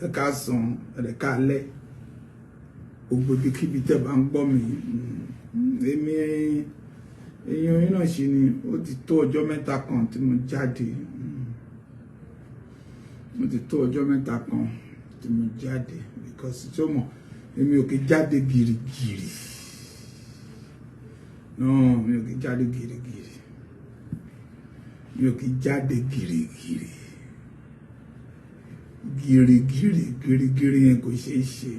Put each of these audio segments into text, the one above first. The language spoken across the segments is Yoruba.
Ẹ káàsán, ẹ káalẹ́, gbogbo ibikíbi tẹ́ bá ń gbọ́ mi. Èmi èèyàn yín náà ṣì ni. Ó ti tó ọjọ́ mẹ́ta kan tí mo jáde. Ó ti tó ọjọ́ mẹ́ta kan tí mo jáde because tí ó mọ̀, èmi ò kì í jáde gìrìgìrì. No, mi ò kì í jáde gìrìgìrì, mi ò kì í jáde gìrìgìrì. Gìrìgìrì gìrìgìrì yẹn kò ṣeé ṣe.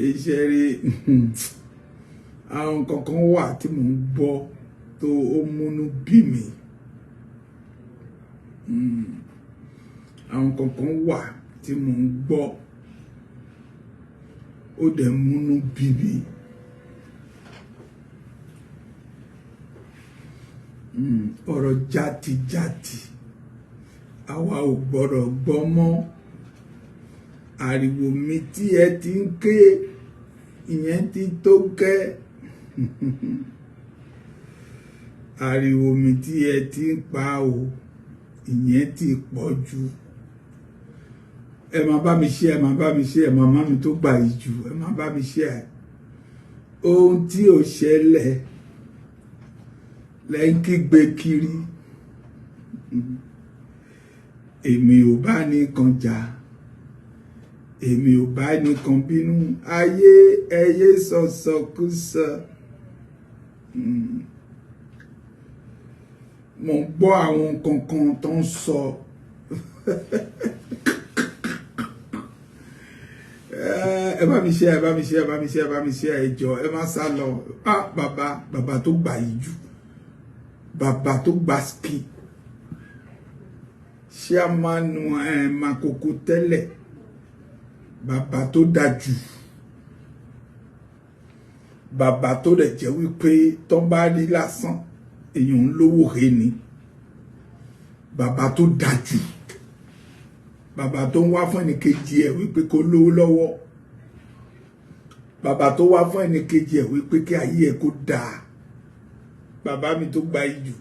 Iṣẹ́ rí, àwọn kankan wà tí mò ń gbọ́ tó ó múnú bí mi. Àwọn kankan wà tí mò ń gbọ́ ó dẹ̀ múnú bí mi. Ọ̀rọ̀ játijáti àwa ò gbọ́dọ̀ gbọ́ mọ́. Ariwo mi tí ẹ ti ń ké ìyẹn ti tó gẹ́. Ariwo mi tí ẹ ti ń pa o, ìyẹn ti pọ̀ jù. Ẹ máa bá mi ṣe, ẹ máa bá mi ṣe, ẹ màmá mi tó gbà yìí jù, ẹ máa bá mi ṣe ẹ. Ohun tí ò ṣẹlẹ̀ lẹ́ ń kígbe kiri. Èmi ò bá nìkan jà, èmi ò bá nìkan bínú, ayé ẹyẹ sọsọkúsọ. Mo ń gbọ́ àwọn kankan tó ń sọ. Ẹ bá mi ṣe, ẹ bá mi ṣe, ẹ bá mi ṣe, ẹ bá mi ṣe, ẹ jọ̀ọ́, ẹ má sá lọ. Ah, bàbá, bàbá tó gbà yìí jù, bàbá tó gbà ski, ṣíàmánu ẹ Makoko tẹ́lẹ̀, bàbá tó dájú, bàbá tó dẹ̀ jẹ́ wípé tó bá rí lásán èèyàn ń lówó he ni, bàbá tó dájú, bàbá tó ń wá fún ẹnìkejì ẹ̀ wípé kó lówó lọ́wọ́, bàbá tó wá fún ẹnìkejì ẹ̀ wípé kí ayé ẹ̀ kó dáa, bàbá mi tó gba ìjù.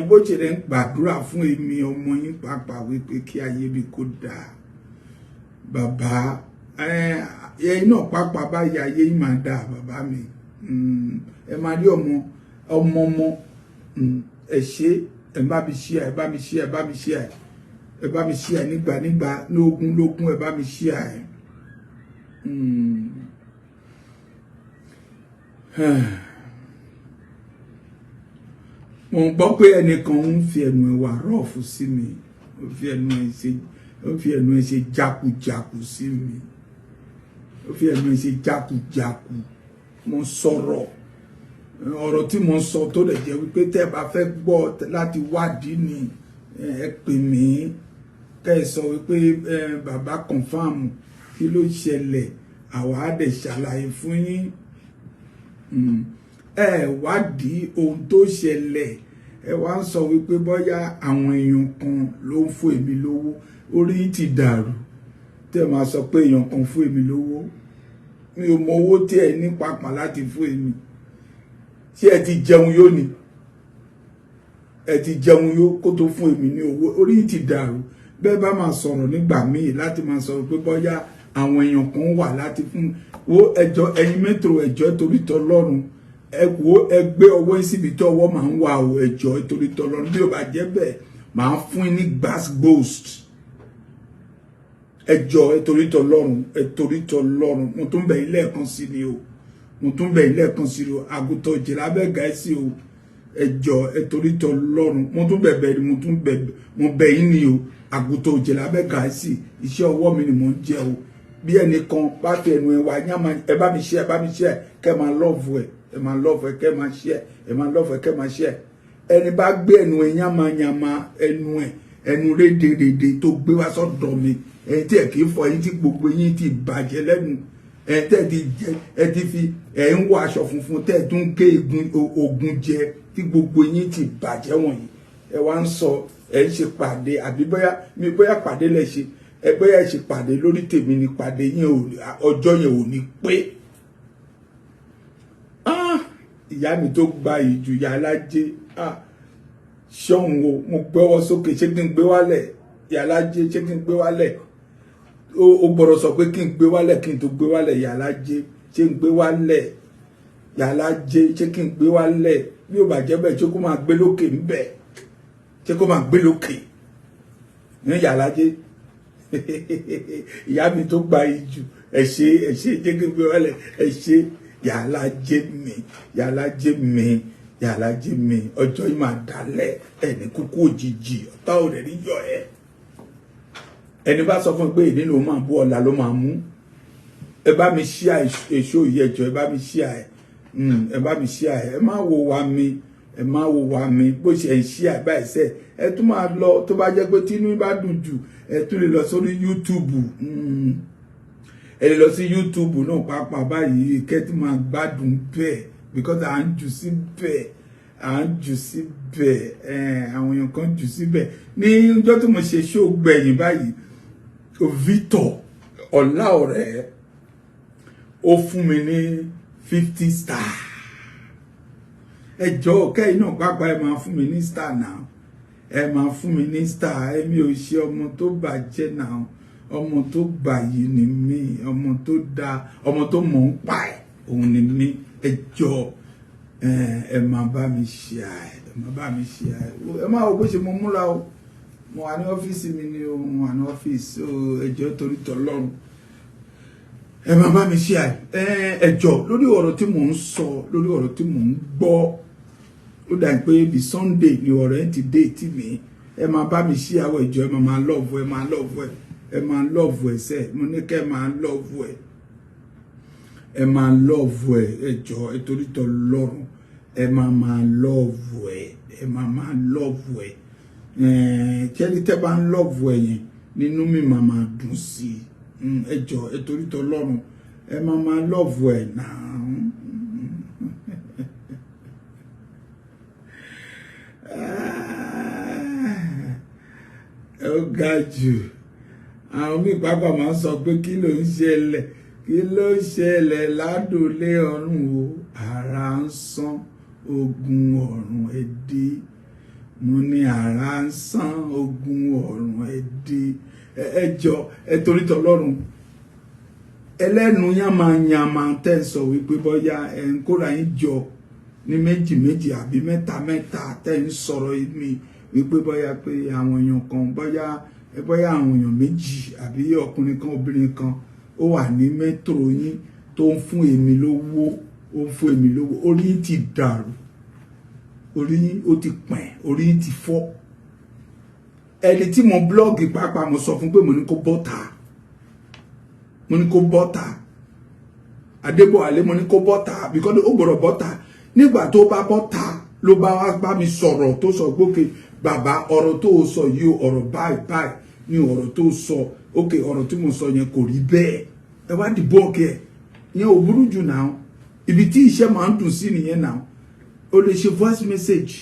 Bó ṣe lè ń gbàdúrà fún èmi ọmọ yín pàápàá wípé kí ayé mi kó dáa, bàbá ẹ̀yin náà pàápàá báyìí ayé yín máa dáa, bàbá mi. Ẹ máa rí ọmọ ọmọ ọmọ. Ẹ ṣé, ẹ bá mi ṣe, ẹ bá mi ṣe, ẹ bá mi ṣe, ẹ bá mi ṣe nígbà nígbà, lógún lógún, ẹ bá mi ṣe ẹ. Mo ń gbọ́ pé ẹnìkan ń fi ẹnu ẹ̀ wà rọ́ọ̀fù sí mi, ó fi ẹnu ẹ̀ ṣe, ó fi ẹnu ẹ̀ ṣe jákujàku sí mi, ó fi ẹnu ẹ̀ ṣe jákujàku. Mo sọ̀rọ̀, ọ̀rọ̀ tí mo sọ tó lè jẹ́ wípé tẹ́ ẹ bá fẹ́ gbọ́ láti wádìí ni ẹ pè mí, kẹ́ ẹ sọ wípé bàbá confam kí ló ṣẹlẹ̀, àwa á dẹ̀ ṣàlàyé fún yín. Ẹ wádìí ohun tó ṣẹlẹ̀, ẹ wá ń sọ wípé bóyá àwọn èèyàn kan ló ń fún èmi lówó. Orí ti dàrú tẹ́ ẹ máa sọ pé èèyàn kan fún èmi lówó. Mi ò mọ owó tí ẹ ní pàápàá láti fún èmi. Ṣé ẹ ti jẹun yó ni? Ẹ ti jẹun yó kó tó fún èmi ní owó? Orí ti dàrú. Bẹ́ẹ̀ bá máa sọ̀rọ̀ nígbà míì láti máa sọ pé bóyá àwọn èèyàn kan wà láti fún wo, ẹjọ́ ẹ̀yin mẹ́tò, ẹjọ́ torí tọlọ́run, ẹ wo, ẹ gbé ọwọ́ síbi tí ọwọ́ máa ń wà o, ẹjọ́ torí tọlọ́run. Bí ó bá jẹ́ bẹ́ẹ̀, máa fún yín ní gas ghost. Ẹjọ́ torí tọlọ́run, ẹ torí tọlọ́run, mo tún bẹ̀ yín lẹ́ẹ̀kan sí ni o, mo tún bẹ̀ yín lẹ́ẹ̀kan sí ni o. Àgùntàn òjìlá abẹ́ gẹ̀ẹ́sì o, ẹjọ́ ẹ torí tọlọ́run, mo tún bẹ̀bẹ̀ ni, mo tún bẹ̀, mo bẹ̀ yín ni o. Àgùntàn òjìlá abẹ́ gẹ̀ẹ́sì, iṣẹ́ ọwọ́ mi ni mò ń jẹ o. Bí ẹnìkan bá fi ẹnu ẹ wá yán, ẹ bá mi ṣe, ẹ bá mi ṣe, kẹ́ máa lọ́ọ̀fù ẹ, ẹ máa lọ́ọ̀fù ẹ, kẹ́ máa ṣe, ẹ máa lọ́ọ̀fù ẹ, kẹ́ máa ṣe. Ẹni bá gbé ẹnu ẹ yánmayànma, ẹnu ẹ, ẹnu rédèrèdè tó gbé wá sọ́dọ̀ mi, ẹ̀yin tí ẹ kì í fọ, ẹ̀yin tí gbogbo yín ti bàjẹ́ lẹ́nu, ẹ̀yin tẹ́ ti jẹ, ẹ ti fi ẹ ń wọ aṣọ funfun tẹ́ ẹ tún gé egun ogun jẹ, tí gbogbo yín ti bàjẹ́ wọ̀nyí, ẹ wá ń sọ ẹ ń ṣe pàdé, àbí bóyá mi bóyá pàdé lẹ ṣe, ẹ bóyá ẹ ṣe pàdé lórí tèmi ni pàdé yẹn ò, ọjọ́ yẹn ò ní pé. Ìyá mi tó gba ìjùyà alájẹ, Ṣọ́hun o, mo gbọ́wọ́ sókè. Ṣé kí n gbé wálẹ̀, Yàlájé? Ṣé kí n gbé wálẹ̀? Ó gbọ́dọ̀ sọ pé kí n gbé wálẹ̀ kí n tó gbé wálẹ̀. Yàlájé, ṣé n gbé wálẹ̀? Yàlájé, ṣé kí n gbé wálẹ̀? Bí ó bá jẹ́ bẹ́ẹ̀, ṣé kó máa gbé lókè ńbẹ̀? Ṣé kó máa gbé lókè ní? Yàlájé, ìyá mi tó gba ìjù, ẹ ṣé, ẹ ṣé. Jẹ́ kí n gbé wálẹ̀. Ẹ ṣé, Yàlájé mi, Yàlájé mi, Yàlájé mi. Ọjọ́ yìí máa dalẹ̀. Ẹni kúkú òjijì, ọ̀tá ò rẹ̀ ní yọ ẹ́. Ẹni bá sọ fún mi pé ìní ló máa bú, ọ̀la ló máa mú. Ẹ bá mi ṣíà èso yìí, ẹjọ́, ẹ bá mi ṣíà ẹ, ẹ bá mi ṣíà ẹ. Ẹ má wo wa mi, ẹ má wo wa mi. Bó ṣe ń ṣíà báyìí sẹ, ẹ tún máa lọ. Tó bá jẹ́ pé tínú bá dùn jù, ẹ tún lè lọ sórí YouTube. Ẹ lè lọ sí YouTube náà pàápàá báyìí, kẹ́ tún máa gbádùn bẹ́ẹ̀, because à ń jù síbẹ̀, à ń jù síbẹ̀. Àwọn èèyàn kan jù síbẹ̀ ní ọjọ́ tí mo ṣe show gbẹ̀yìn báyìí. Victor Ọláọ̀rẹ́, ó fún mi ní 50 star. Ẹ jọ̀ọ́, kẹ́yìn náà pàápàá, ẹ máa fún mi ní star náà, ẹ máa fún mi ní star. Èmi ò ṣe ọmọ tó bàjẹ́ náà, ọmọ tó gbàyè ni mí, ọmọ tó dáa, ọmọ tó mọ̀ ń pa ẹ̀ òun ni mí. Ẹ jọ̀ọ́, ẹ máa bá mi ṣe ẹ, ẹ máa bá mi ṣe ẹ. Ẹ máa wo bó ṣe mo múra o. Mo wà ní ọ́fíìsì mi ni o, mo wà ní ọ́fíìsì o. Ẹ jọ̀ọ́, torí tọlọ́run, ẹ máa bá mi ṣe ẹ. Ẹ jọ̀ọ́, lórí ọ̀rọ̀ tí mò ń sọ, lórí ọ̀rọ̀ tí mò ń gbọ́, ó dà pé bí Sunday ni ọ̀rọ̀ ẹ ti dé etí mi. Ẹ máa bá mi ṣí àwọn ìjọ, ẹ máa máa love ẹ, máa love ẹ, ẹ máa love ẹ sẹ. Mo ní kẹ́ máa love ẹ, ẹ máa love ẹ. Ẹ jọ̀ọ́, ẹ torí tọlọ́run, ẹ máa máa love ẹ, ẹ máa máa love ẹ. Kẹ́ni tẹ́ bá ń love ẹ yẹn, nínú mi máa máa dùn sí i. Ẹ jọ̀ọ́, ẹ torí tọlọ́run, ẹ máa máa love ẹ náà. Ó ga jù. Àwọn míì pàápàá máa ń sọ pé, "Kí ló ń ṣẹlẹ̀? Kí ló ń ṣẹlẹ̀ ládòlé ọ̀run o? Ara ń sán ogun ọ̀run ẹ̀dí." Mo ní ara ń sán ogun ọ̀run ẹ̀dí. Ẹ jọ, ẹ torí tọlọ́run, ẹlẹ́nu yánmayànmá tẹ́ ń sọ wípé bóyá ẹ̀ ń kóra yín jọ ní méjì méjì àbí mẹ́ta mẹ́ta, tẹ́ ń sọ̀rọ̀ mi wípé bóyá pé àwọn èèyàn kan, bóyá àwọn èèyàn méjì àbí ọkùnrin kan, obìnrin kan, ó wà ní metro yín tó ń fún èmi lówó, ó ń fún èmi lówó. Orí yín ti dàrú, orí yín ó ti pẹ̀n, orí yín ti fọ́. Ẹni tí mo blog pàápàá, mo sọ fún pé mo ní kó bọ́ta, mo ní kó bọ́ta. Adébọ̀wálé, mo ní kó bọ́ta, because ó gbọ́dọ̀ bọ́ta. Nígbà tó bá bọ́ta, ló bá wá bá mi sọ̀rọ̀, tó sọ gbókè, "Bàbá, ọ̀rọ̀ tó sọ yìí, ọ̀rọ̀ báyìí báyìí ní ọ̀rọ̀ tó sọ." Ókè, ọ̀rọ̀ tí mo sọ yẹn kò rí bẹ́ẹ̀, ẹ wá dìbò ọkẹ́ ẹ̀. Ìyẹn ò burú jù náà. Ibi tí iṣẹ́ máa ń dùn sí nìyẹn náà. O lè ṣe voice message,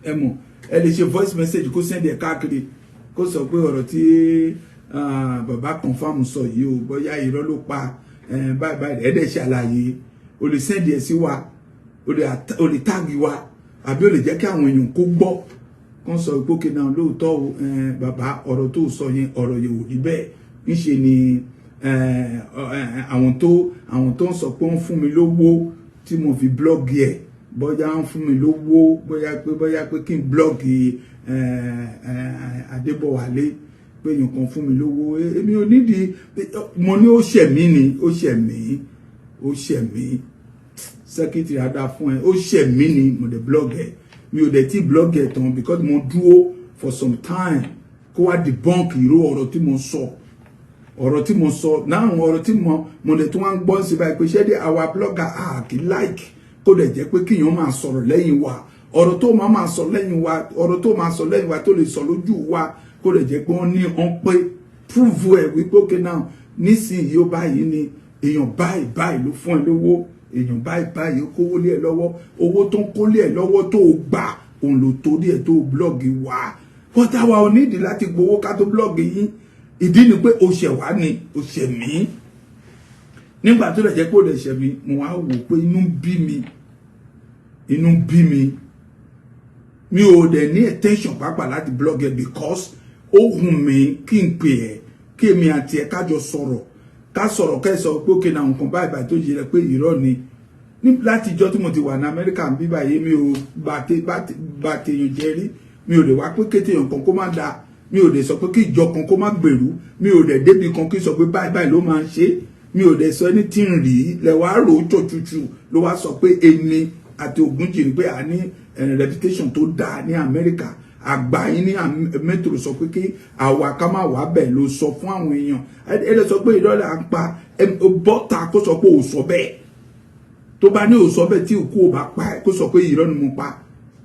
ẹ mọ̀, ẹ lè ṣe voice message, kó send ẹ̀ káàkiri, kó sọ pé ọ̀rọ̀ tí bàbá Confirm sọ yìí o, bóyá irọ́ ló pa, báyìí báyìí. Ẹ dẹ̀ ṣàlàyé. O lè send ẹ̀ sí wa, o lè tag wa, àbí o lè jẹ́ kí àwọn èèyàn kó gbọ́, kán sọ pé òkè náà, lóòótọ́ o, bàbá, ọ̀rọ̀ tó sọ yẹn, ọ̀rọ̀ yẹn ò rí bẹ́ẹ̀. Ńṣe ni àwọn tó ń sọ pé wọ́n fún mi lówó tí mo fi blog ẹ̀, bóyá ń fún mi lówó, bóyá pé kí n blog Adébọ̀wálé, pé èèyàn kan fún mi lówó. Èmi ò nídìí. Mo ní ó ṣẹ̀ mí ni, ó ṣẹ̀ mí, ó ṣẹ̀ mí. Secretary ada fún ẹ, ó ṣẹ̀ mí ni mo dẹ̀ blog ẹ̀. Mi ò dẹ̀ tí blog ẹ̀ tán, because mo dúró for some time kó wá debunk irú ọ̀rọ̀ tí mo sọ, ọ̀rọ̀ tí mo sọ náà, ọ̀rọ̀ tí mo lè tún wá ń gbọ́ sí báyìí pé ṣé dé àwa blogger a kì í like kó dẹ̀ jẹ́ pé kíyàn máa sọ̀rọ̀ lẹ́yìn wa. Ọ̀rọ̀ tó máa máa sọ lẹ́yìn wa, ọ̀rọ̀ tó máa sọ lẹ́yìn wa, tó lè sọ lójú wa, kó lè jẹ́ pé wọ́n ní wọ́n pé prove ẹ̀ wípé okay now, nísìnyí ó báyìí ni, èèyàn báyìí báyìí ló fún ẹ lówó, èèyàn báyìí báyìí ó kówó lé ẹ lọ́wọ́, owó tó ń kó lé ẹ lọ́wọ́ tó o gbà, òun ló torí ẹ tó o blog wá. But àwa ò nídìí láti gbowó ká tó blog yín. Ìdí ni pé o ṣẹ̀ wá ni, o ṣẹ̀ mí. Nígbà tó lè jẹ́ pé o lè ṣẹ̀ mí, mo wá wò pé inú bí mi, inú bí mi. Mi ò dẹ̀ ní blog ẹ̀ mọ́. Mi ò ní blog ẹ̀ mọ́. Mi ò dẹ̀ ní attention pàápàá láti blog ẹ, because ó hùn mí kí n pè ẹ́, kí èmi àti ẹ kájọ sọ̀rọ̀, ká sọ̀rọ̀, kẹ́ ẹ sọ pé òkè náà, nǹkan báyìí báyìí tó yẹ pé irọ́ ni. Ní láti ìjọ́ tí mo ti wà ní Amẹ́ríkà ń bí báyìí, mi ò bá tèèyàn jẹ́ rí. Mi ò lè wá pé kétéèyàn kan kó má da. Mi ò lè sọ pé kí ìjọ kan kó má gbèrú. Mi ò dẹ̀ débi kan kí sọ pé báyìí báyìí ló máa ń ṣe. Mi ò dẹ̀ sọ ẹni tí ń rí lẹ wá rò ó tòtútù ló wá sọ pé èmi àti Ògúnjìrì pé a ní reputation tó dáa ní Amẹ́ríkà. Àgbà yín ní Metro sọ pé kí àwa ká má wà bẹ́ẹ̀, ló sọ fún àwọn èèyàn. Ẹ lè sọ pé ìrọ̀lẹ́ à ń pa bọ́tà, kó sọ pé ò sọ bẹ́ẹ̀. Tó bá ní ò sọ bẹ́ẹ̀, tí òkú ò bá pa ẹ, kó sọ pé irọ́ ni mo pa,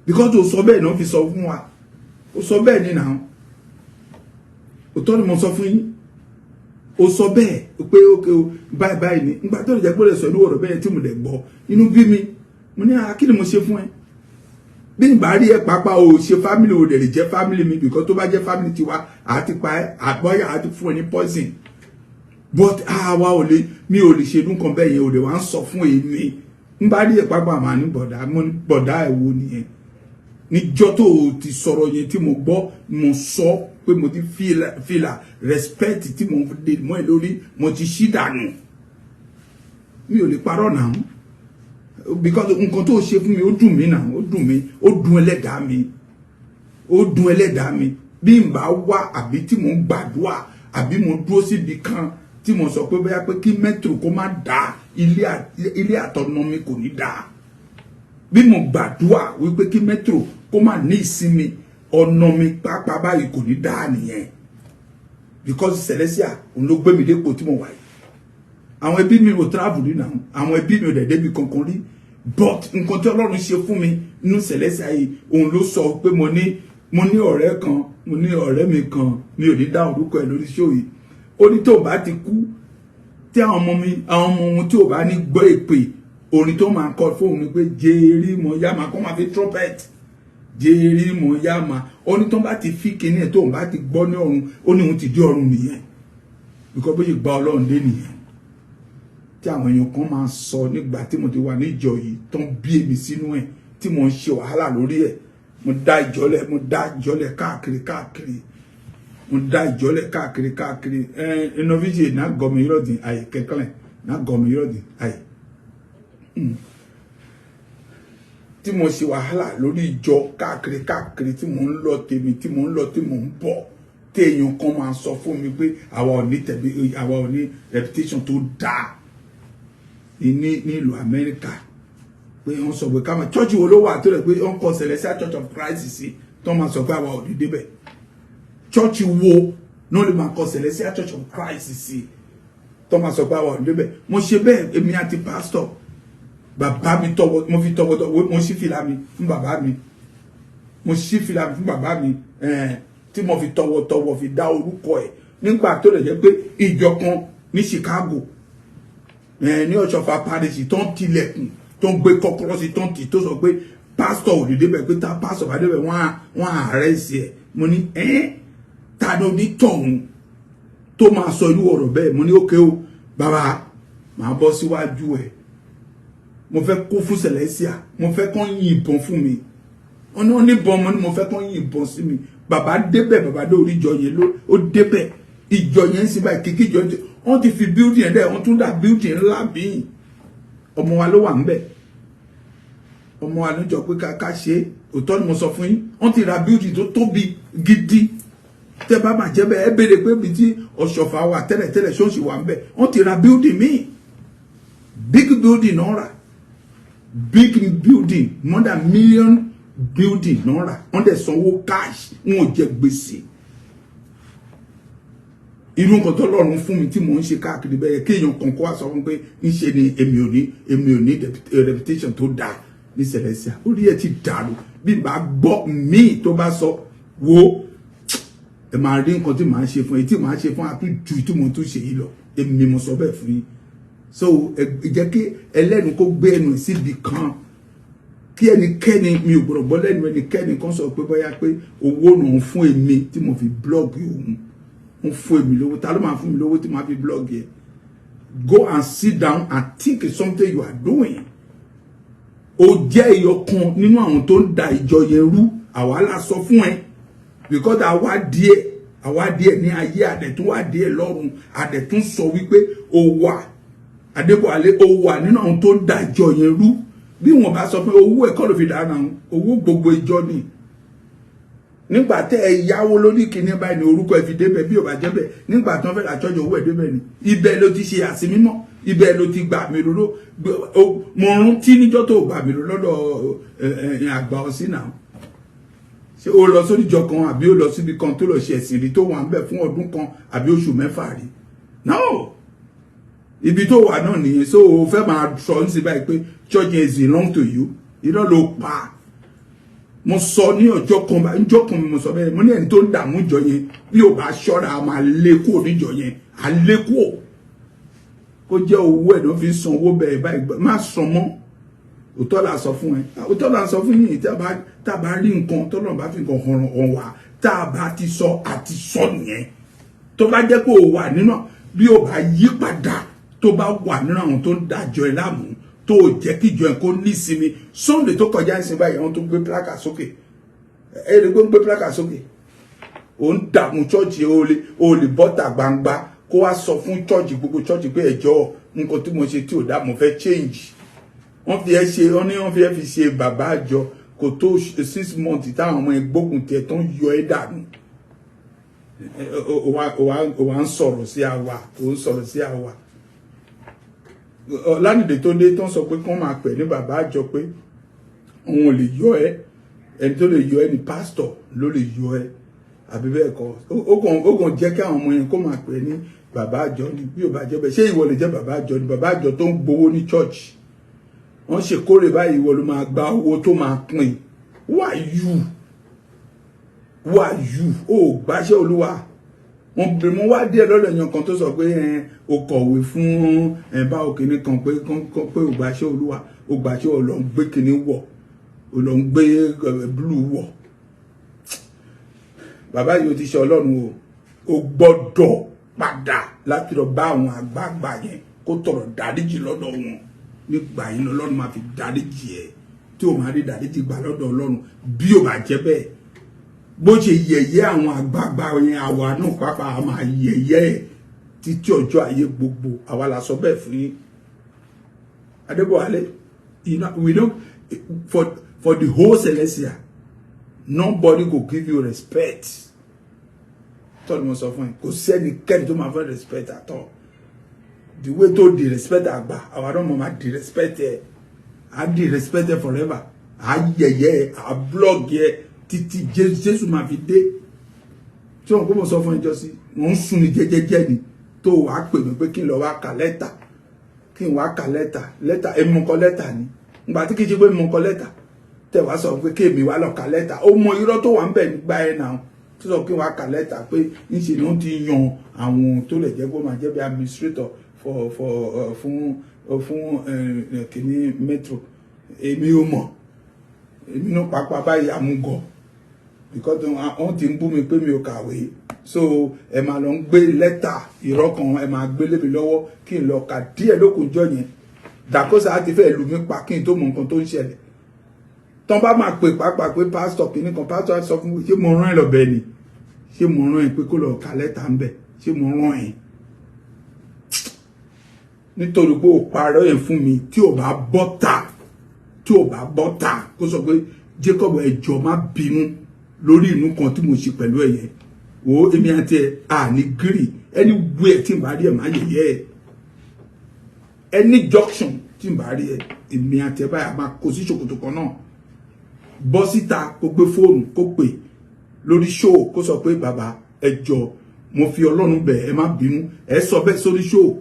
because ò sọ bẹ́ẹ̀ náà fi sọ fún wa. Ó sọ bẹ́ẹ̀ ni náà, òótọ́ ni mo sọ fún yín. Ó sọ bẹ́ẹ̀ pé ókè o, báyìí báyìí ni. Nígbà tó lè jẹ́ pé ó lè sọ inú ọ̀rọ̀ bẹ́ẹ̀ tí mo lè gbọ́, inú bí mi. Mo ní, kí ni mo ṣe fún ẹ? Bí n bá rí ẹ pàápàá, o ṣe family, o dẹ̀ lè jẹ́ family mi, because tó bá jẹ́ family tiwa, àti pa ẹ, àbọ̀yà àti fún ẹ ní poison. But àwa ò lè, mi ò lè ṣe irú nǹkan bẹ́ẹ̀ yẹn. Ò lè wá ń sọ fún èmi. N bá rí ẹ pàápàá, màá ní bọ̀dá. Mo ní bọ̀dá ẹ̀ wo nìyẹn? Níjọ́ tó o ti sọ̀rọ̀ yẹn tí mo gbọ́, mo sọ pé mo ti fìlà respect tí mo dé mọ́ ẹ lórí, mo ti ṣí dànù. Mi ò lè parọ́ náà, because nǹkan tó ṣe fún mi, ó dùn mí náà, ó dùn mí, ó dùn ẹlẹ́dàá mi, ó dùn ẹlẹ́dàá mi. Bí n bá wá, àbí tí mo ń gbàdúrà, àbí mo dúró síbi kan tí mo sọ pé bóyá pé kí Metro kó má dáa, ilé àtọ̀nà mi kò ní dáa. Bí mo gbàdúrà wípé kí Metro kó má ní ìsinmi, ọ̀nà mi pápá báyìí kò ní dáa nìyẹn, because Celestial òun ló gbé mi dépò tí mo wà yìí. Àwọn ẹbí mi ò travel rí náà, àwọn ẹbí mi ò dẹ̀ débi kankan rí, but nǹkan tí Ọlọ́run ṣe fún mi nínú Celestial yìí, òun ló sọ pé mo ní ọ̀rẹ́ kan, mo ní ọ̀rẹ́ mi kan, mi ò ní dá orúkọ ẹ̀ lórí show yìí. Ó ní tó bá ti kú, tí àwọn ọmọ mi, àwọn ọmọ ohun tí ò bá ní gbọ́ èpè, orin tó máa kọ fóun ni pé jerry mo yá máa kọ́ máa fi trumpet jerry mo yá máa. Ó ní tó bá ti fi kinní ẹ̀, tó bá ti gbọ́ ní ọ̀run, ó ní òun ti dé ọ̀run nìyẹn, because bó ṣe gba Ọlọ́run dé nìyẹn. Tí àwọn èèyàn kan máa sọ nígbà tí mo ti wà ní ìjọ yìí tán, bí èmi sínú ẹ̀, tí mo ń ṣe wàhálà lórí ẹ̀. Mo dá ìjọlẹ̀, mo dá ìjọlẹ̀ káàkiri káàkiri, mo dá ìjọlẹ̀ káàkiri káàkiri. Ẹ innovation náà gọmi yọrọdìn àyè kẹkẹlẹ náà gọmi yọrọdìn àyè tí mo ṣe wàhálà lórí ìjọ káàkiri káàkiri, tí mo ń lọ tèmi, tí mo ń lọ, tí mo ń bọ̀, tí èèyàn kan máa sọ fún mi pé àwa ò ní tẹ̀bí, àwa ò ní reputation tó dáa ní nílùú Amẹ́ríkà, pé wọ́n sọ pé káwọn church wo ló wà tó rẹ̀ pé wọ́n kọ Celestial Church of Christ sí, tó máa sọ pé àwa ò ní débẹ̀? Church wo náà lè máa kọ Celestial Church of Christ sí, tó máa sọ pé àwa ò ní débẹ̀? Mo ṣe bẹ́ẹ̀, èmi àti pastor bàbá mi tọwọ́, mo fi tọwọ́tọwọ́, mo ṣí fìlà mi fún bàbá mi, mo ṣí fìlà mi fún bàbá mi tí mo fi tọwọ́tọwọ́ fi dá orúkọ ẹ̀, nígbà tó lè jẹ́ pé ìjọ kan ní Chicago, ní Ọ̀ṣọ́fà parish, tó ń tilẹ̀kùn, tó ń gbé kọ́kọ́rọ́ sí, tó ń tì, tó sọ pé pásítọ̀ ò ní débẹ̀, pé tá pásítọ̀ bá débẹ̀, wọ́n á arrest ẹ̀. Mo ní ẹ́, ta ló ní tọ̀hún tó máa sọ irú ọ̀rọ̀ bẹ́ẹ̀? Mo ní ókè o, bàbá, màá bọ́ síwájú ẹ̀. Mo fẹ́ kó fún Celestial, mo fẹ́ kán yìnbọn fún mi. Wọ́n ní wọ́n níbọn. Mo ní mo fẹ́ kán yìnbọn sí mi. Bàbá débẹ̀, bàbá dé orí ìjọ yẹn ló ó débẹ̀. Ìjọ yẹn ń sin báyìí kíkí. Ìjọ yẹn, wọ́n ti fi building ẹ̀ dẹ́, wọ́n tún dà building ńlá bíi. Ọmọ wa ló wà ńbẹ̀, ọmọ wa ló jọ pé ká ṣe. Òótọ́ ni mo sọ fún yín. Wọ́n ti ra building tó tóbi gidi. Tẹ́ bá máa jẹ́ bẹ́ẹ̀, ẹ béèrè pé ibi tí Ọ̀ṣọ́fà wà tẹ́lẹ̀tẹ́lẹ̀, ṣóòṣì wà ńbẹ̀. Wọ́n ti ra building míì, big building náà rà, big building, more than million building náà rà. Wọ́n dẹ̀ sanwó cash, wọn ò jẹ gbèsè. Irú nǹkan tó lọ́run fún mi tí mò ń ṣe káàkiri bẹ́ẹ̀, kéèyàn kan kó wá sọ fún pé ńṣe ni èmi ò ní reputation tó dáa ní Celestial, orí ẹ̀ ti dàrú. Bí n bá gbọ́ míì tó bá sọ wo, ẹ máa rí nǹkan tí màá ṣe fún ẹ, tí màá ṣe fún àtúntò tí mo tún ṣe yìí lọ. Èmi mo sọ bẹ́ẹ̀ fún yín. So ẹ jẹ́ kí ẹlẹ́nu kó gbé ẹnu síbi kan, kí ẹnikẹ́ni, mi ò gbọ́dọ̀ gbọ́ lẹ́nu ẹnikẹ́ni kan sọ pé bóyá pé owó náà fún èmi tí mo fi blog. Òun ń fún èmi lówó? Ta ló máa fún mi lówó tí màá fi blog yẹ? Go and sit down and think something you are doing. Ó jẹ́ ẹyọ kan nínú àwọn tó ń da ìjọ yẹn rú. Àwa la sọ fún ẹ, because àwa díẹ̀, àwa díẹ̀ ní ayé, àdẹ̀tún wà díẹ̀ lọ́run. Àdẹ̀tún sọ wípé ó wà, Adébọ̀wálé, ó wà nínú àwọn tó ń da ìjọ yẹn rú. Bí wọn bá sọ pé owó ẹ̀kọ́ ló fi dáná, owó gbogbo ìjọ ni. Nígbà tẹ́ ẹ yáwó lórí kìíní báyìí ní orúkọ ẹ fi débẹ̀. Bí ò bá jẹ́ bẹ́ẹ̀, nígbà tí wọ́n fẹ́ ra church, owó ẹ̀ débẹ̀ ni. Ibẹ̀ ló ti ṣe àsìmímọ́, ibẹ̀ ló ti gbà mí róró. Mo rántí níjọ́ tó gbà mí róró lọ́dọ̀ àgbà ọ̀sìn náà. Ṣé o lọ sórí ìjọ kan, àbí o lọ síbi kan tó lọ ṣe ẹ̀sìn rí, tó wà ń bẹ̀ fún ọdún kan àbí oṣù 6 rí? No, ibi tó wà náà nìyẹn. So o fẹ́ máa sọ ní sí báyìí pé church is belong to you. Irọ́ ló pa. Mo sọ ní ọjọ́ kan, ọjọ́ kan mo sọ bẹ́ẹ̀. Mo ní ẹni tó ń dààmú ìjọ yẹn, bí o bá ṣọ́ra, a máa lé kúrò níjọ yẹn, a lé kúrò. Kó jẹ́ owó ẹ̀ ló fi ń san owó bẹ́ẹ̀ báyìí, má san mọ́. Òótọ́ la sọ fún ẹ, òótọ́ la sọ fún yìí. Tá a bá rí nǹkan, tọ́lọ́run bá fi nǹkan hàn wá, tá a bá ti sọ, àti sọ nìyẹn. Tó bá jẹ́ pé o wà nínú, bí o bá yí padà, tó bá wà nínú àwọn tó ń dájọ́ ẹ láàmú, tó jẹ́ kíjọ ẹ kó nísinmi. Sunday tó kọjá ń sin báyìí, àwọn tó gbé placard sókè, ẹ rí pé ń gbé placard sókè, ò ń dààmú church. O lè bọ́tà gbangba kó wá sọ fún church, gbogbo church, pé ẹjọ́, nǹkan tí mo ṣe tí ò dá, mo fẹ́ change. Wọ́n fi ẹ ṣe, wọ́n ní wọ́n fi ẹ fi ṣe bàbá àjọ. Kò tó 6 months táwọn ọmọ ẹ gbógun tiẹ̀ tó ń yọ ẹ dànù. O wá ń sọ̀rọ̀ sí àwa, o ń sọ̀rọ̀ sí àwa. Ọlánìdé tó dé, tó ń sọ pé kí wọ́n máa pè ní bàbá àjọ, pé òun ò lè yọ ẹ, ẹni tó lè yọ ẹ ní pásítọ̀ ló lè yọ ẹ, àbí bẹ́ẹ̀ kọ́? Ó kàn jẹ́ kí àwọn ọmọ yẹn kó máa pè ní bàbá àjọ ni. Bí ò bá jẹ́ bẹ́ẹ̀, ṣé ìwọ lè jẹ́ bàbá àjọ ni? Bàbá àjọ tó ń gbowó ní church, wọ́n ṣe kórè báyìí, ìwọ ló máa gba owó tó máa pín. Who are you? Who are you? Ó gbàṣẹ́ Olúwa. Wọ́n bèrè mo wá díẹ̀ lọ́dọ̀ èèyàn kan tó sọ pé o kọ̀wé fún ẹ báwo kìíní kan, pé o gbàṣẹ́ Olúwa, o gbàṣẹ́, o lọ ń gbé kìíní wọ̀, o lọ ń gbé blue wọ̀. Bàbá yìí, o ti ṣe Ọlọ́run o. O gbọ́dọ̀ padà láti lọ bá àwọn àgbààgbà yẹn, kó tọrọ dáríjì lọ́dọ̀ wọn. Nígbà yẹn lọ́lọ́run máa fi dáríjì ẹ, tí o máa rí dáríjì gbà lọ́dọ̀ Ọlọ́run. Bí o bá jẹ́ bẹ́ẹ̀, bó ṣe yẹ̀yẹ́ àwọn àgbààgbà yẹn, àwa náà pápá a máa yẹ̀yẹ́ ẹ̀ títí ọjọ́ ayé gbogbo. Àwa la sọ bẹ́ẹ̀ fún yín. Adébọ̀wálé, you know, we don't for the whole Celestial, nobody go give you respect. Tọ́ni mo sọ fún yín, kò sẹ́nikẹ́ni tó máa fẹ́ respect at all. The way tó di respect àgbà, àwa náà mo máa di respect ẹ, á di respect ẹ forever. Á yẹ̀yẹ́ ẹ, á blog ẹ títí Jésù máa fi dé. Tí wọn kó mo sọ fún ẹjọ́ sí, wọn ń sùn ní jẹ́jẹ́jẹ́ ni, tó wàá pè mí pé kí n lọ wá ka lẹ́tà, kí n wá ka lẹ́tà. Lẹ́tà èmi mo kọ lẹ́tà ni? Ìgbà tí kì í ṣe pé mo kọ lẹ́tà, tẹ̀ wá sọ pé kí èmi wá lọ ka lẹ́tà. Ó mọ irọ́ tó wà ń bẹ̀ nígbà ẹ̀ náà, tó sọ kí n wá ka lẹ́tà pé ńṣe ni wọ́n ti yan àwọn tó lè jẹ́ kó máa jẹ́ bí administrator for fún kìíní metro. Èmi ò mọ̀, èmi náà pàápàá báyìí àmúgọ̀, because wọ́n ti ń bú mi pé mi ò kàwé. So ẹ máa lọ ń gbé lẹ́tà irọ́ kan, ẹ máa gbé lé mi lọ́wọ́ kí n lọ kà díẹ̀ lókùnjọ́ yẹn. Dàkóso á ti fẹ́ lù mí pa kí n tó mọ nǹkan tó ń ṣẹlẹ̀. Tán bá máa pè pàápàá pé pásítọ̀ kìíní kan, pásítọ̀ á sọ fún mi, ṣé mo rán ẹ lọ bẹ́ẹ̀ ni? Ṣé mo rán ẹ pé kó lọ ka lẹ́tà ń bẹ̀? Ṣé mo rán ẹ? Nítorí pé ó parọ́ yẹn fún mi. Tí ò bá bọ́ ta, tí ò bá bọ́ ta, kó sọ pé, "Jacob, ẹ jọ̀ọ́, má bínú lórí inú kan tí mo ṣe pẹ̀lú ẹ yẹn." Wo, èmi àti ẹ à ní gírì. Anywhere tí n bá rí ẹ, má yẹ̀yẹ́ ẹ. Any junction tí n bá rí ẹ, èmi àti ẹ báyà máa kó sí ṣòkòtò kan náà. Bọ́ síta, kó gbé fóònù, kó pè lórí show, kó sọ pé, "Bàbá, ẹ jọ̀ọ́, mo fi Ọlọ́run bẹ̀ ẹ, má bínú." Ẹ sọ bẹ́ẹ̀ sórí show.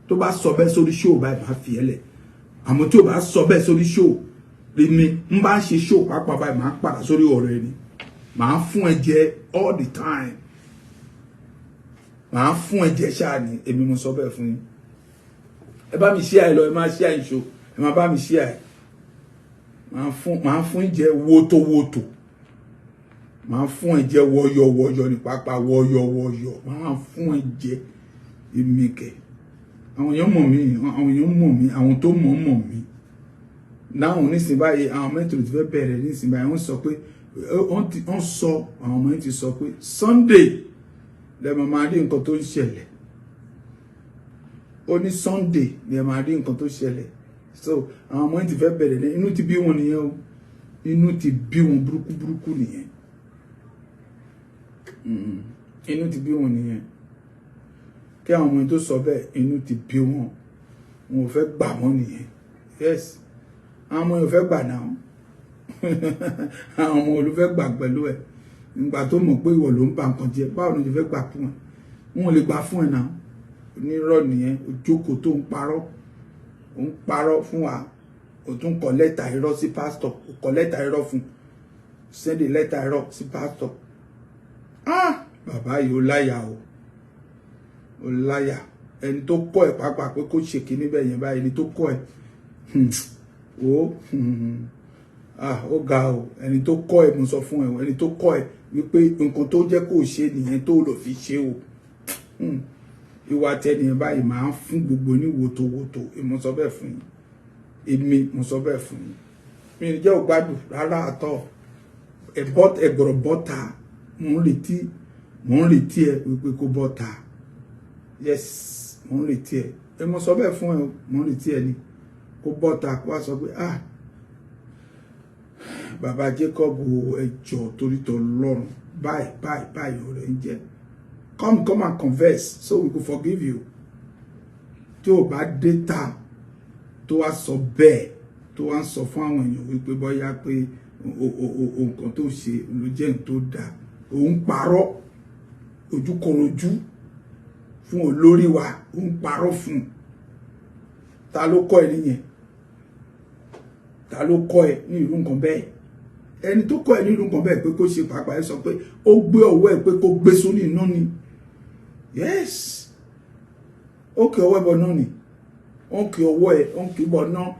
Tó bá sọ bẹ́ẹ̀ sórí show báyìí, má fi ẹ lẹ̀. Àmọ́ tí o bá sọ bẹ́ẹ̀ sórí show, èmi ń bá ṣe show pàápàá báyìí, máa padà sórí ọ̀rọ̀ ẹni, màá fún ẹ jẹ all the time, màá fún ẹ jẹ ṣáà ni. Èmi mo sọ bẹ́ẹ̀ fún yín. Ẹ bá mi share ẹ lọ, ẹ máa share ìṣó, ẹ máa bá mi share ẹ. Màá fún jẹ wótòwótò, màá fún ẹ jẹ wọyọwọyọ ní pápá, wọyọwọyọ màá fún ẹ jẹ. Èmi kẹ, àwọn èèyàn mọ̀ mí, àwọn èèyàn mọ̀ mí, àwọn tó mọ̀ mọ̀ mí náà. Nísìnyí báyìí, àwọn mẹ́tò ti fẹ́ bẹ̀rẹ̀ nísìnyí báyìí, wọ́n sọ pé Wọ́n sọ, àwọn ọmọ yẹn ti sọ pé Sunday lẹ máa máa rí nǹkan tó ń ṣẹlẹ̀. Ó ní Sunday ni ẹ máa rí nǹkan tó ṣẹlẹ̀. So àwọn ọmọ yẹn ti fẹ́ bẹ̀rẹ̀ ní inú ti bí wọn nìyẹn o. Inú ti bí wọn burúkú burúkú nìyẹn. Inú ti bí wọn nìyẹn. Kí àwọn ọmọ yẹn tó sọ bẹ́ẹ̀, inú ti bí wọn, wọn ò fẹ́ gbà wọ́n nìyẹn. Yes, àwọn ọmọ yẹn ò fẹ́ gbà náà. Àwọn ọmọ olùfẹ́ gbà pẹ̀lú ẹ̀ nígbà tó mọ̀ pé ìwọ ló ń ba nǹkan jẹ́? Báwo ni o fẹ́ gbà fún ẹ? Wọn ò lè gbà fún ẹ náà. Onírọ́ nìyẹn. Ojókòó tó ń parọ́, ó ń parọ́ fún wa. Ó tún kọ lẹ́tà irọ́ sí pásítọ̀. Ó kọ lẹ́tà irọ́ fún, send lẹ́tà irọ́ sí pásítọ̀. Ah, bàbá yìí, ó láyà o, ó láyà. Ẹni tó kọ́ ẹ̀ pàápàá pé kó ṣe kíní bẹ́ẹ̀ yẹn báyìí, ẹni tó kọ́ ẹ̀ ó, ah, ó ga o. Ẹni tó kọ́ ẹ̀, mo sọ fún ẹ, ẹni tó kọ́ ẹ̀ wípé nǹkan tó jẹ́ kó ṣe nìyẹn tó lò fi ṣe o. Ìwà tẹnìyàn báyìí máa ń fún gbogbo ní wòtòwòtò. Èmi sọ bẹ́ẹ̀ fún yín, èmi mo sọ bẹ́ẹ̀ fún yín. Mi ò jẹ́ ògbádùn rárá àtọ̀. Ẹ̀gbọ̀rọ̀ bọ́ta. Mò ń retí ẹ wípé kó bọ́ta. Yes, mò ń retí ẹ. Ẹ mo sọ bẹ́ẹ̀ fún ẹ, mò ń retí ẹ ni kó bọ́ta, kó wá sọ pé, "Ah, bàbá Jacob, ẹ jọ̀ọ́, torí t'Ọlọ́run, báyìí báyìí báyìí ọ̀rẹ́ ń jẹ́. Come and confess so we could forgive you." Tí o bá dé ta tó wá sọ bẹ́ẹ̀, tó wá ń sọ fún àwọn èèyàn wípé bóyá pé nǹkan tó ṣe ló jẹ́ nǹkan tó dáa, òun parọ́ ojúkorojú fún olórí wa, òun parọ́ fún un. Ta ló kọ́ ẹ nìyẹn? Ta ló kọ́ ẹ ní irú nǹkan bẹ́ẹ̀? Ẹni tó kọ́ ẹ ní irú nǹkan bẹ́ẹ̀ pé kó ṣe pàápàá, ẹ sọ pé ó gbé ọwọ́ ẹ pé kó gbé sórí iná ni. Yes, ó kì ọwọ́ ẹ bọ náà ni. Ó kì ọwọ́ ẹ, ó kì í bọ náà.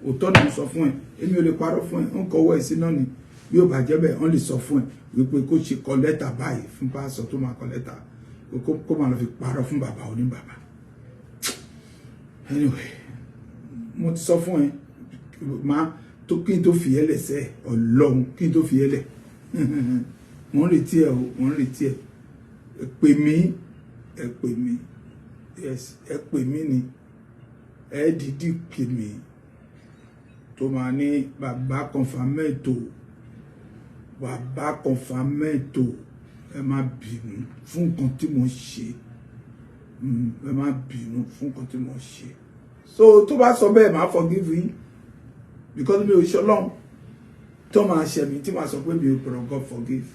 Òótọ́ ni mo sọ fún ẹ, èmi ò lè parọ́ fún ẹ. Ó kọ ọwọ́ ẹ sí náà ni. Bí ó bá jẹ́ bẹ́ẹ̀, wọ́n lè sọ fún ẹ wípé kó ṣe kọ lẹ́tà báyìí fún pásọ tó máa kọ lẹ́tà, kó máa lọ fi parọ́ fún bàbá oníbàbà. Anyway, mo ti sọ fún ẹ, máa tó kí n tó fi ẹ lẹsẹ Ọlọ́run, kí n tó fi ẹ lẹ. Mo ń retí ẹ o, mo ń retí ẹ. Ẹ pè mí, ẹ pè mí. Yes, ẹ pè mí ni. Ẹ dìídì pè mí tó máa ní, "Bàbá Confirmento, bàbá Confirmento, ẹ má bínú fún nǹkan tí mo ṣe. Ẹ má bínú fún nǹkan tí mo ṣe." So tó bá sọ bẹ́ẹ̀, máa forgive yín, because mi ò ṣe Ọlọ́run tó máa ṣe mí tí màá sọ pé mi ò gbọ́dọ̀ God forgive.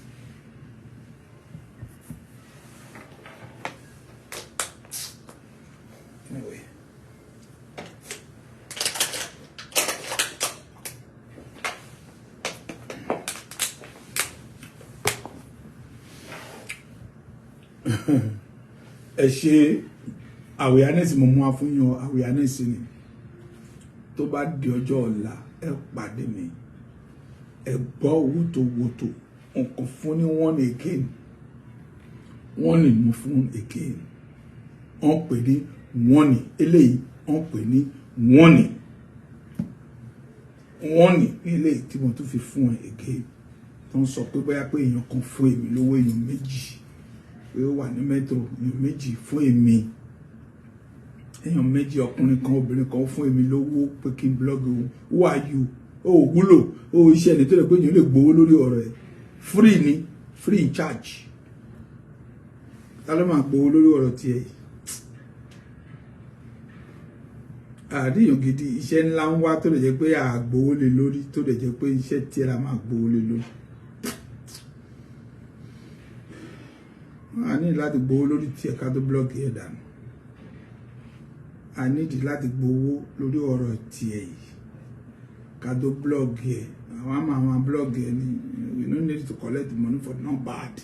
Anyway. Ẹ ṣe awareness mo mú wá fún yín. Awareness ni. Tó bá di ọjọ́ ọ̀la, ẹ pàdé mi, ẹ gbọ́ wótòwótò nǹkan fún ní one again. Wọ́n ní mú fún again, wọ́n pè ní wọ́n ní eléyìí, wọ́n pè ní wọ́n ní wọ́n ní eléyìí tí mo tún fi fún ẹ again, tó ń sọ pé bóyá pé èèyàn kan fún èmi lówó, èèyàn méjì, pé ó wà ní metro, èèyàn méjì fún èmi, èèyàn méjì, ọkùnrin kan, obìnrin kan, fún èmi lówó pé kí n blog òun. Who are you? Ó wúlò ó. Iṣẹ́ ẹni tó lè pé èèyàn lè gbowó lórí ọ̀rọ̀ ẹ̀ free ni, free in charge. Ta ló máa gbowó lórí ọ̀rọ̀ tiẹ̀ yìí? Àríyàn gidi, iṣẹ́ ńlá ń wá tó lè jẹ́ pé àgbowó lé lórí, tó lè jẹ́ pé iṣẹ́ tiẹ̀ la máa gbowó lé lórí. A ní láti gbowó lórí tiẹ̀ ká tó blog ẹ̀ dànù. A nídìí láti gbowó lórí ọ̀rọ̀ tiẹ̀ yìí ká tó blog ẹ̀. Àwọn àmọ́ àwọn blog ẹ̀ ni. We no need to collect money for nobody.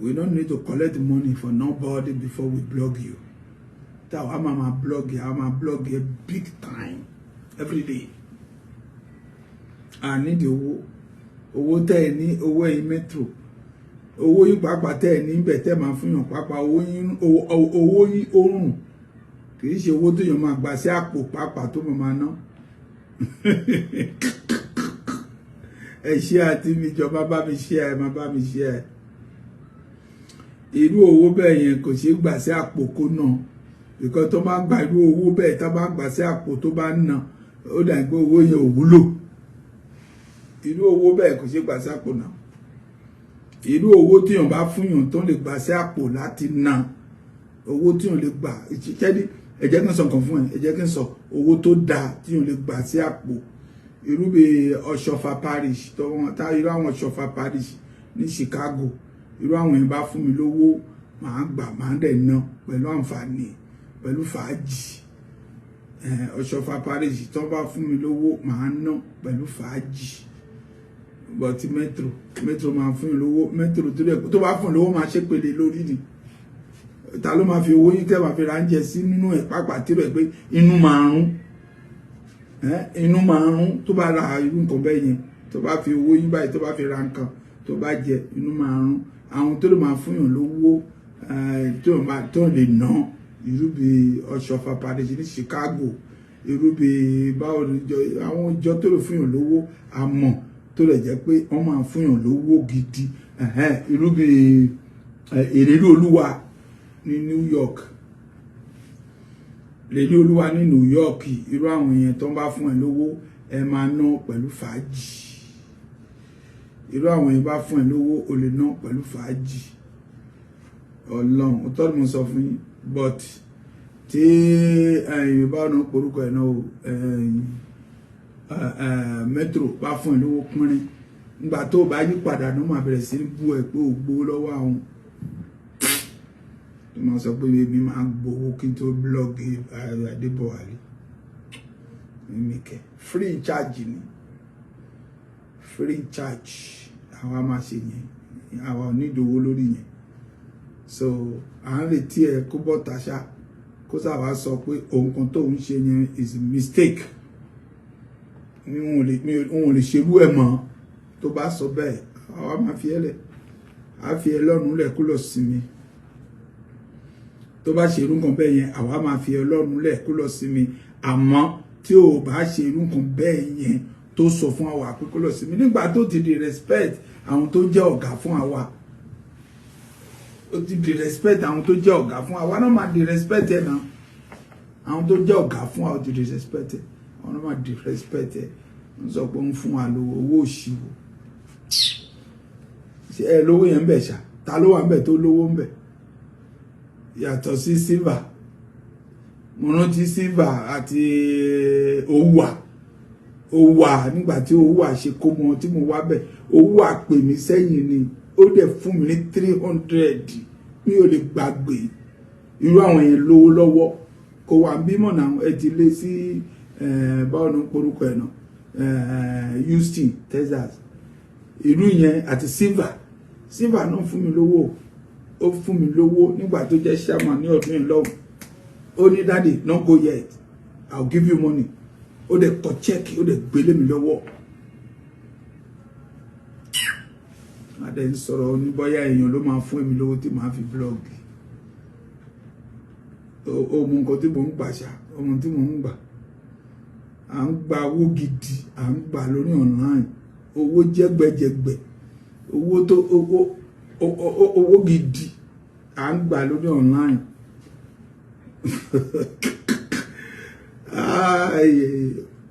We don't need to collect money for nobody before we blog you. Táwa máa ma blog ẹ̀, àwọn máa blog ẹ̀ big time every day. A nídìí owó. Owó tẹ́ ẹ ní, owó ẹ̀yin metro, owó yín pàápàá tẹ́ ẹ ní bẹ̀ tẹ́ máa fún yàn pàápàá, owó yín, owó yín ó rùn. Kì í ṣe owó tó yàn máa gbà sí àpò pàápàá tó máa ná. Ẹ ṣe àti mi jọba bá mi ṣe, ẹ máa bá mi ṣe ẹ. Irú owó bẹ́ẹ̀ yẹn kò ṣeé gbà sí àpò kó náà, because tó bá gba irú owó bẹ́ẹ̀, tó bá gbà sí àpò, tó bá ná, ó dà pé owó yẹn ò wúlò. Irú owó bẹ́ẹ̀ kò ṣeé gbà sí àpò náà. Irú owó tíyàn bá fúnyàn tó lè gbà sí àpò láti ná, owó tíyàn lè gbà ṣiṣẹ́ ní, ẹ jẹ́ kí n sọ nǹkan fún ẹ. Ẹ jẹ́ kí n sọ owó tó dáa tíyàn lè gbà sí àpò, irú bí Ọ̀ṣọ́fà Parish tó wọn tá, irú àwọn Ọ̀ṣọ́fà Parish ní Chicago, irú àwọn yẹn bá fún mi lówó, màá gbà, màá dẹ̀ ná pẹ̀lú àǹfààní, pẹ̀lú fàájì. Ọ̀ṣọ́fà Parish tó bá fún mi lówó, màá ná pẹ̀lú fàájì. But Metro máa fún mi lówó, Metro tó lè tó bá fún mi lówó, máa ṣépele lórí ni. Ta ló máa fi owó yín tẹ́ máa fi ránjẹ sí nínú ẹ̀ pàápàá tí rẹ̀ pé inú máa rún, inú máa rún tó bá ra irú nǹkan bẹ́ẹ̀ yẹn, tó bá fi owó yín báyìí, tó bá fi ra nǹkan tó bá jẹ, inú máa rún. Àwọn tó lè máa fún yàn lówó tó lè ná, irú bí Ọ̀ṣọ́fà Parish ní Chicago, irú bí báwo ni àwọn ìjọ tó lè fún yàn lówó, àmọ́ tó lè jẹ́ pé wọ́n máa fún yàn lówó gidi, irú bí Ìrírí Olúwa ní New York, Ìrírí Olúwa ní New York, irú àwọn èèyàn tó ń bá fún ẹ lówó, ẹ máa ná pẹ̀lú fàájì. Irú àwọn èèyàn bá fún ẹ lówó, o lè ná pẹ̀lú fàájì. Ọlọ́run, ó tọ́ ni mo sọ fún yín. But tí ẹ̀yin bá ọ̀nà porúkọ ẹ̀ náà o, Metro bá fún ẹ lówó pínrín, nígbà tó o bá yí padà ní, wọ́n máa bẹ̀rẹ̀ sí ní bú ẹ pé ò gbowó lọ́wọ́ àwọn tó máa sọ pé èmi máa gbowó kí n tó blog Adébọ̀wálé. Èmi kẹ, free charge ni, free charge àwa máa ṣe yẹn, àwa ò ní ìdòwò lórí yẹn. So à ń retí ẹ kó bọ́ tàṣà, kó sábà sọ pé ohun kan tó ń ṣe yẹn is a mistake, mi ò lè ṣerú ẹ̀ mọ́. Tó bá sọ bẹ́ẹ̀, àwa máa fi ẹ́ lẹ̀, á fi ẹ lọ́rùn lẹ̀ kó lọ sinmi. Tó bá ṣe irú nǹkan bẹ́ẹ̀ yẹn, àwa máa fi ẹ lọ́rùn lẹ̀ kó lọ sinmi. Àmọ́ tí ò bá ṣe irú nǹkan bẹ́ẹ̀ yẹn, tó sọ fún àwa pé kó lọ sinmi, nígbà tó ti di respect àwọn tó jẹ́ ọ̀gá fún àwa, ó ti di respect àwọn tó jẹ́ ọ̀gá fún àwa náà, máa di respect ẹ̀ náà. Àwọn tó jẹ́ ọ̀gá fún àwa, ó ti di respect ẹ̀, àwọn náà máa di respect ẹ̀. Ń sọ pé ń fún wa lówó, owó òṣìwò. Ṣé ẹ lówó yẹn ń bẹ̀ ṣá? Ta ló wà ń bẹ̀ tó lówó ń bẹ̀ yàtọ̀ sí Silva? Mo rántí Silva àti Owà. Owà, nígbà tí Owà ṣe kó mọ tí mo wá bẹ̀, Owà pè mí sẹ́yìn ni, ó dẹ̀ fún mi ní 300, mi ò lè gbàgbé. Irú àwọn yẹn lówó lọ́wọ́, kò wà bímọ náà. Ẹ ti lé sí, báwo ni ó ń porúkọ ẹ̀ náà, Houston, Texas. Irú yẹn àti Silva. Silva náà fún mi lówó, ó fún mi lówó nígbà tó jẹ́ chairman ní ọdún yìí lọ́hùn. Ó ní, "Daddy, no go yet, I'll give you money." Ó dẹ̀ kọ check, ó dẹ̀ gbélé mi lọ́wọ́. Adé ń sọ̀rọ̀ oníbọ́yá èèyàn ló máa fún èmi lówó tí màá fi blog. Ó mọ nǹkan tí mò ń gbà ṣá, ọmọ tí mò ń gbà. À ń gba owó gidi, à ń gbà lórí online, owó jẹ́gbẹ́jẹgbẹ́, owó tó owó owó gidi à ń gbà lórí online.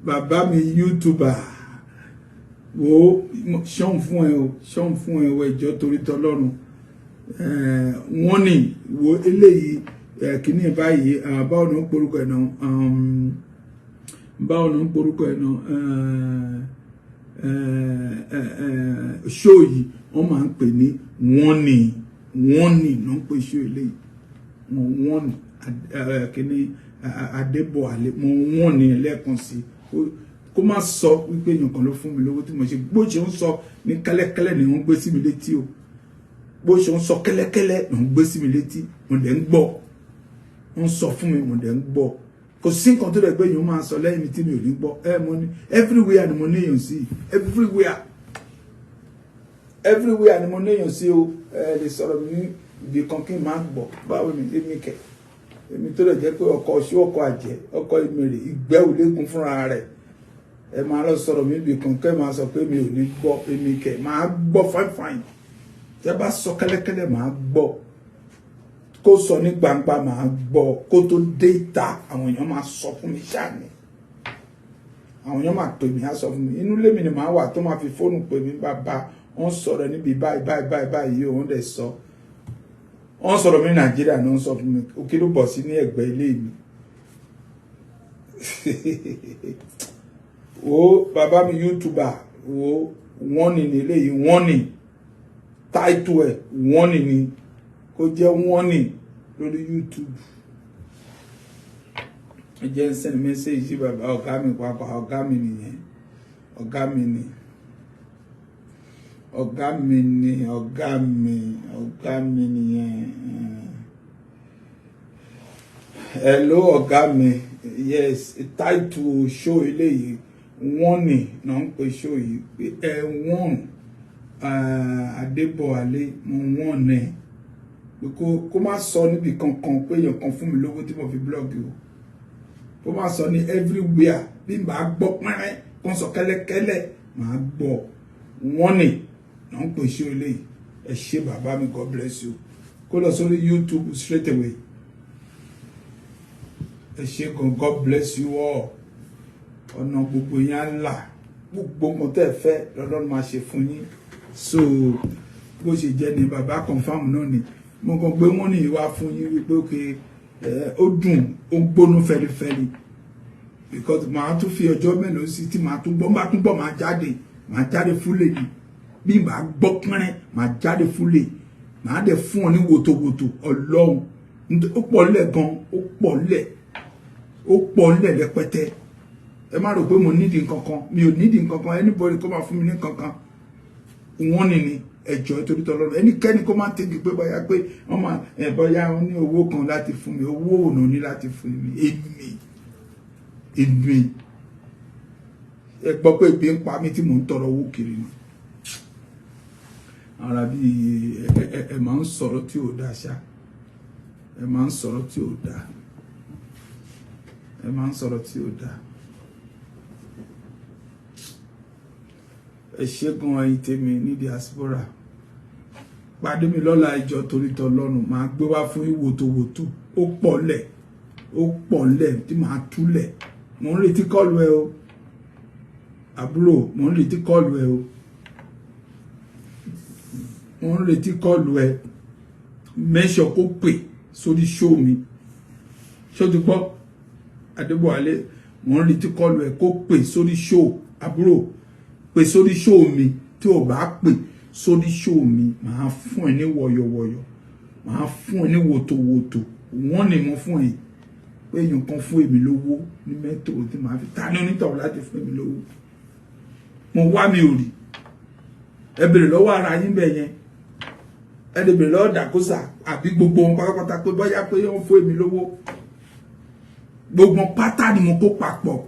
Bàbá mi YouTuber wo, ṣọ́n fún ẹ o, ṣọ́n fún ẹ o, ẹjọ́ torí tọlọ́run. Wọ́n ní wo eléyìí kíní báyìí, báwo ni ó ń porúkọ ẹ̀ náà? Báwo ni ó ń porúkọ ẹ̀ náà? Ṣó yìí wọ́n máa ń pè ní wọ́n ní, wọ́n ní ló ń pè ṣó eléyìí. Wọ́n ní kíní Adébọ̀wálé, mo wọ́n ní lẹ́ẹ̀kan sí kó má sọ wípé èèyàn kan ló fún mi lówó tí mo ṣe. Bó ṣe ń sọ ní kẹ́lẹ́kẹ́lẹ́ ni wọ́n gbé sí mi létí o. Bó ṣe ń sọ kẹ́lẹ́kẹ́lẹ́ ni wọ́n gbé sí mi létí, mo dẹ̀ ń gbọ́. Wọ́n sọ fún mi, mo dẹ̀ ń gbọ́. Kò sí nǹkan tó dẹ̀ pé èèyàn máa sọ lẹ́yìn mi tí mi ò ní gbọ́. Ẹ mo ní everywhere ni mo ní èèyàn sí, everywhere, everywhere ni mo ní èèyàn sí o. Ẹ lè sọ̀rọ̀ mi ní ibì kan kí n máa gbọ́. Báwo ni èmi kẹ̀, èmi tó lè jẹ́ pé ọkọ̀ ṣú, ọkọ̀ àjẹ́, ọkọ̀ ìmèrè, ìgbẹ́ ò léegun fúnra rẹ̀. Ẹ máa lọ sọ̀rọ̀ mi ibì kan, kẹ́ máa sọ pé mi ò ní gbọ́. Èmi kẹ̀ máa gbọ́ fine fine. Tẹ́ bá sọ kẹ́lẹ́kẹ́lẹ́, máa gbọ́. Kó sọ ní gbangba, máa gbọ́. Kó tó dé ìta, àwọn èèyàn máa sọ fún mi ṣáà ni. Àwọn èèyàn máa pè mí, á sọ fún mi. Inú ilé mi ni màá wà tó máa fi fóònù pè mí: "Bàbá, wọ́n sọ̀rọ̀ níbi báyìí báyìí báyìí báyìí." Òun dẹ̀ sọ, wọ́n sọ̀rọ̀ mi ní Nàìjíríà náà, sọ fún mi kí ló bọ̀ sí ní ẹ̀gbẹ́ ilé mi. Wo bàbá mi YouTuber, wo wọ́n ní ní eléyìí, wọ́n ní táìtù ẹ̀, wọ́n ní kó jẹ́ wọ́n ní lórí YouTube. Ẹ jẹ́ ń send message sí bàbá ọ̀gá mi pàápàá. Ọ̀gá mi nìyẹn, ọ̀gá mi ni, ọ̀gá mi ni, ọ̀gá mi, ọ̀gá mi nìyẹn. Hello, ọ̀gá mi. Yes, title show eléyìí, wọ́n ní náà ń pè show yìí pé ẹ wọ́n Adébọ̀wálé. Mo wọ́n ní pé kó má sọ níbi kankan pé èèyàn kan fún mi lówó tí mo fi blog o. Kó má sọ ní everywhere. Bí n bá gbọ́ pẹ́rẹ́, kó sọ kẹ́lẹ́kẹ́lẹ́, màá gbọ́. Wọ́n ní náà ń pè show eléyìí. Ẹ ṣé, bàbá mi, God bless you. Kó lọ sórí YouTube straight away. Ẹ ṣé gan, God bless you all. Ọ̀nà gbogbo yẹn á là, gbogbo nǹkan tẹ́ ẹ fẹ́ lọ́lọ́run máa ṣe fún yín. So bó ṣe jẹ́ ni bàbá confam náà ni mo kàn gbé wọ́n ní wá fún yín wípé òkè ó dùn, ó gbóná fẹlifẹli, because màá tún fi ọjọ́ mélòó sí tí màá tún gbọ́, màá tún gbọ́, màá jáde, màá jáde fúlẹ̀ ni. Bí màá gbọ́ pẹ́rẹ́, màá jáde fúlẹ̀, màá dẹ̀ fún ọ ní wòtòwòtò. Ọlọ́run, ó pọ̀ lẹ̀ gan, ó pọ̀ lẹ̀, ó pọ̀ lẹ̀ rẹpẹtẹ. Ẹ má rò pé mo nídìí nǹkankan, mi ò nídìí nǹkankan. Anybody kó máa fún mi ní nǹkankan, wọ́n ní ẹjọ́ torí tọlọ́run. Ẹnikẹ́ni kó má tẹ́gi pé bóyá pé wọ́n máa ẹ̀ bóyá wọ́n ní owó kan láti fún mi. Owó ònà ní láti fún mi. Èmi ẹ gbọ́ pé ebi ń pa mí tí mò ń tọrọ owó kiri ni? Ara bíi ẹ máa ń sọ̀rọ̀ tí ò dáa ṣá, ẹ máa ń sọ̀rọ̀ tí ò dáa, ẹ máa ń sọ̀rọ̀ tí ò dáa. Ẹ ṣé gan, ẹ̀yin tèmi ní diaspora. Pàdé mi lọ́la ìjọ torí tọlọ́run. Máa gbé wá fún ìwòtòwòtò. Ó pọ̀ lẹ̀, ó pọ̀ lẹ̀ tí màá túlẹ̀. Mò ń retí call ẹ o, àbúrò. Mò ń retí call ẹ o, mò ń retí call ẹ. Mẹ́sọ̀ kó pè sórí show mi. Ṣó ti gbọ́, Adébọ̀wálé? Mò ń retí call ẹ, kó pè sórí show. Àbúrò, pè sórí show mi. Tí o bá pè sórí show mi, màá fún ẹ ní wọ̀yọ̀wọ̀yọ̀, màá fún ẹ ní wòtòwòtò. Wọ́n ní mo fún ẹ pé èèyàn kan fún èmi lówó ní mẹ́tò tí màá fi ta ní onítọ̀wọ̀ láti fún èmi lówó. Mo wá, mi ò rí. Ẹ bèrè lọ́wọ́ ara yín bẹ́ẹ̀ yẹn. Ẹ lè bèrè lọ́wọ́ dàkósà àbí gbogbo wọn pátápátá pé bóyá pé wọ́n fún èmi lówó. Gbogbo pátá ni mo kó papọ̀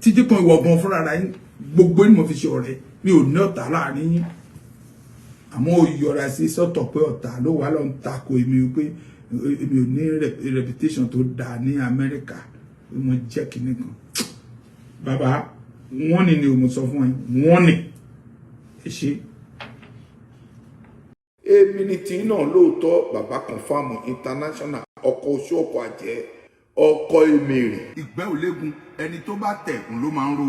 títí kan ìwọ̀ gan fúnra ara yín. Gbogbo ni mo fi ṣe ọ̀rẹ́, mi ò ní ọ̀tá láàrin yín. Àmọ́ ó yọra sí sọ́tọ̀ pé ọ̀tá ló wà lọ́n tako èmi, pé èmi ò ní reputation tó dáa ní Amẹ́ríkà, pé mo jẹ́ kinní kan. Bàbá, wọ́n ní ni mo sọ fún ẹ, wọ́n ní ẹ ṣe. Èmi ni tí náà lóòótọ́, bàbá Confam International, ọkọ̀ oṣù, ọkọ̀ àjẹ́, ọkọ̀ èmèrè. Ìgbẹ́ ò léegun, ẹni tó bá tẹ̀ ń ló máa ń ro.